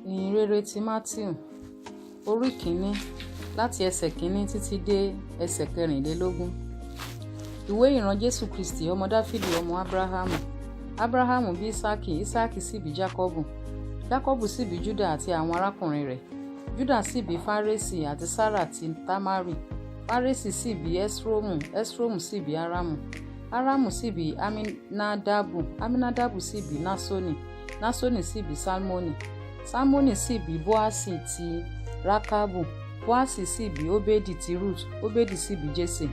Ìhìnrere ti Mátíù, orí kìíní, láti ẹsẹ̀ kìíní títí dé ẹsẹ̀ kẹrìnlélógún. Ìwé ìran Jésù Kristì, ọmọ Dáfídì, ọmọ Ábúráhámù. Ábúráhámù bí Ísákì, Ísákì sì bí Jákọ́bù. Jákọ́bù sì bí Júdà àti àwọn arákùnrin rẹ̀. Júdà sì bí Fárésì àti Sárà ti Támárì. Fárésì sì bí Ẹ́srómù, Ẹ́srómù sì bí Árámù. Árámù sì bí Ámínádàbù, Ámínádàbù sì bí Násónì, Násónì sì bí Sálmónì. Sálmónì sì bí Bóásì ti Rákábù, Bóásì sì bí Óbédì ti Ruth, Óbédì sì bí Jésè.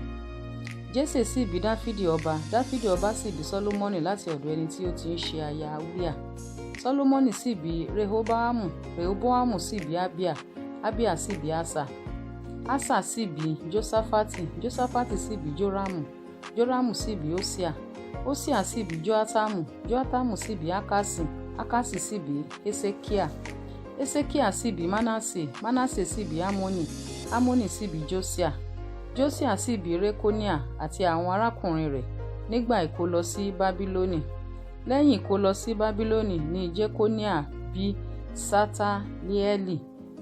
Jésè sì bí Dáfídì ọba, Dáfídì ọba sì bí Sólómọ́nì láti ọ̀dọ̀ ẹni tí ó ti ń ṣe aya Uriah. Sólómọ́nì sì bí Rehoboamu, Rehoboamu sì bí Abiah, Abiah sì bí Asa. Asa sì bí Jósáfátì, Jósáfátì sì bí Jórámù, Jórámù sì bí Hósíà, Hósíà sì bí Jóátámù, Jóátámù sì bí Ákásì, Ákásì sì bí Hésékíà. Hésékíà sì bí Mánásè, Mánásè sì bí Ámónì, Ámónì sì bí Jósíà. Jósíà sì bí Rékóníà àti àwọn arákùnrin rẹ̀ nígbà ìkólọ sí Bábílónì. Lẹ́yìn ìkólọ sí Bábílónì ní Jekóníà bí Ṣataliẹ́lì,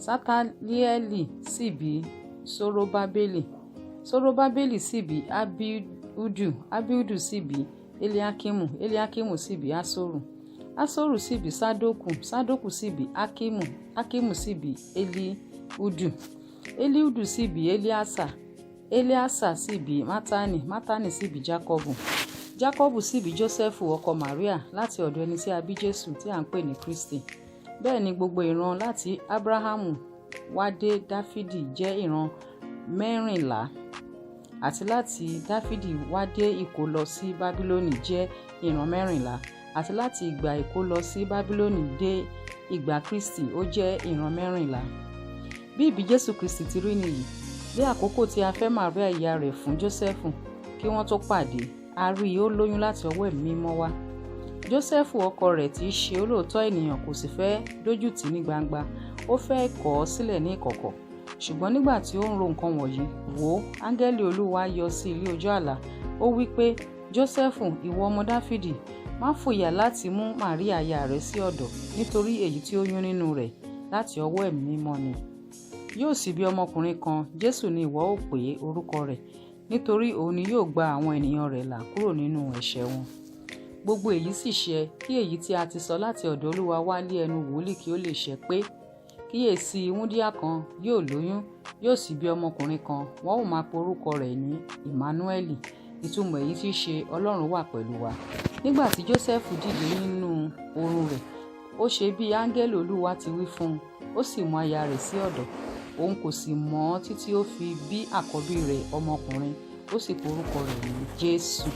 Ṣataliẹ́lì sì bí Sóróbábélì, Sóróbábélì sì bí Abiudu, Abiudu sì bí Eliakimu, Eliakimu sì bí Asoru. Asoru sì bí Sádókù, Sádókù sì bí Akimu, Akimu sì bí Eliudu. Eliudu sì bí Eleasa, Eleasa sì bí Mátánì, Mátánì sì bí Jákọ́bù. Jákọ́bù sì bí Jósẹ́fù ọkọ Màríà láti ọ̀dọ̀ ẹni tí a bí Jésù tí à ń pè ní Kristi. Bẹ́ẹ̀ ni gbogbo ìran láti Ábúráhámù wá dé Dáfídì jẹ́ ìran 14, àti láti Dáfídì wá dé ìkólọ sí Bábílónì jẹ́ ìran 14, àti láti ìgbà ìkólọ sí Bábílónì dé ìgbà Kristi ó jẹ́ ìran 14. Bí ìbí Jésù Kristi ti rí nìyí, bí àkókò tí a fẹ́ Màríà ìyá rẹ̀ fún Jósẹ́fù kí wọ́n tó pàdé, a rí i ó lóyún láti ọwọ́ Ẹ̀mí Mímọ́ wá. Jósẹ́fù ọkọ rẹ̀ tí í ṣe olóòótọ́ ènìyàn kò sì fẹ́ dójútì ní gbangba, ó fẹ́ kọ̀ ọ́ sílẹ̀ ní ìkọ̀kọ̀. Ṣùgbọ́n nígbà tí ó ń ro nǹkan wọ̀nyí, wò ó, áńgẹ́lì Olúwa yọ sí i lójú àlá, ó wí pé, Jósẹ́fù, ìwọ ọmọ Dáfídì, má fòyà láti mú Màríà aya rẹ sí ọ̀dọ̀, nítorí èyí tí ó yún nínú rẹ̀ láti ọwọ́ Ẹ̀mí Mímọ́ ni. Yóò sì bí ọmọkùnrin kan, Jésù ni ìwọ ó pè orúkọ rẹ̀, nítorí òun ni yóò gba àwọn ènìyàn rẹ̀ là kúrò nínú ẹ̀ṣẹ̀ wọn. Gbogbo èyí sì ṣẹ kí èyí tí a ti sọ láti ọ̀dọ̀ Olúwa wá lé ẹnu wòlíì kí ó lè ṣẹ pé, kíyèsí, wúńdíá kan yóò lóyún, yóò sì bí ọmọkùnrin kan, wọn ó máa pe orúkọ rẹ̀ ní Ìmánúẹ́lì, ìtumọ̀ èyí tí í ṣe Ọlọ́run wà pẹ̀lú wa. Nígbà tí Jósẹ́fù dìde nínú oorun rẹ̀, ó ṣe bí áńgẹ́lì Olúwa ti wí fún un, ó sì mú aya rẹ̀ sí ọ̀dọ̀. Òun kò sì mọ̀ ọ́n títí ó fi bí àkọ́bí rẹ̀ ọmọkùnrin, ó sì pe orúkọ rẹ̀ ní Jésù.